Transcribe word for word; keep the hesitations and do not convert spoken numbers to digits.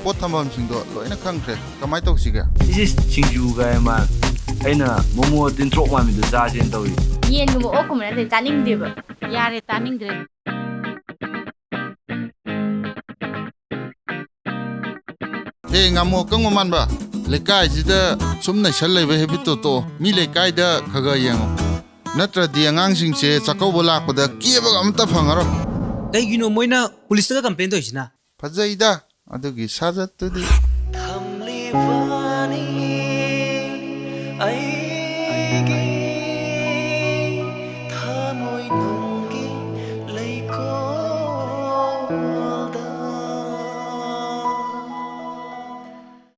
ꯄꯣꯠ ꯊꯝꯐꯝꯁꯤꯡꯗꯣ ꯂꯣꯏꯅ ꯈꯪꯈ꯭ꯔꯦ꯫ ꯀꯃꯥꯏꯅ ꯇꯧꯁꯤꯒꯦ? ꯏꯁ, ꯁꯤꯡꯖꯨ ꯀꯥꯏ ꯃꯥ, ꯑꯩꯅ ꯃꯣꯃꯣ ꯇꯤꯟꯊ꯭ꯔꯣꯛ ꯃꯥꯟꯕꯤꯗꯣ ꯆꯥꯁꯦꯅ ꯇꯧꯔꯤ꯫ ꯌꯦꯟꯒꯨꯝꯕ ꯑꯣꯛꯀꯨꯝꯕ ꯅꯠꯇꯦ, ꯆꯥꯅꯤꯡꯗꯦꯕ꯫ ꯌꯥꯔꯦ, ꯇꯥꯅꯤꯡꯗ꯭ꯔꯦ꯫ ꯍꯦ ꯉꯥꯃꯨ ꯑꯀꯪꯕ ꯃꯥꯟꯕ, ꯂꯩꯀꯥꯏꯁꯤꯗ ꯁꯨꯝ ꯅꯩꯁꯜ ꯂꯩꯕ ꯍꯦꯕꯤꯠꯇꯣ ꯇꯣꯛꯑꯣ꯫ ꯃꯤ ꯂꯩꯀꯥꯏꯗ ꯈꯔ ꯈꯔ ꯌꯦꯡꯉꯣ, ꯅꯠꯇ꯭ꯔꯗꯤ ꯑꯉꯥꯡꯁꯤꯡꯁꯦ ꯆꯥꯛꯀꯧꯕ ꯂꯥꯛꯄꯗ ꯀꯦꯕꯒ ꯑꯝꯇ ꯐꯪꯉꯔꯣꯏ꯫ ꯀꯩꯒꯤꯅꯣ ꯃꯣꯏꯅ ꯄꯨꯂꯤꯁꯇꯒ ꯀꯝꯄ꯭ꯂꯦꯟ ꯇꯧꯔꯤꯁꯤꯅ? ꯐꯖꯩꯗ ꯑꯗꯨꯒꯤ ꯁꯥꯖꯠꯇꯨꯗꯤ꯫ ꯊꯝꯂꯤꯕꯅꯤ ꯑꯩ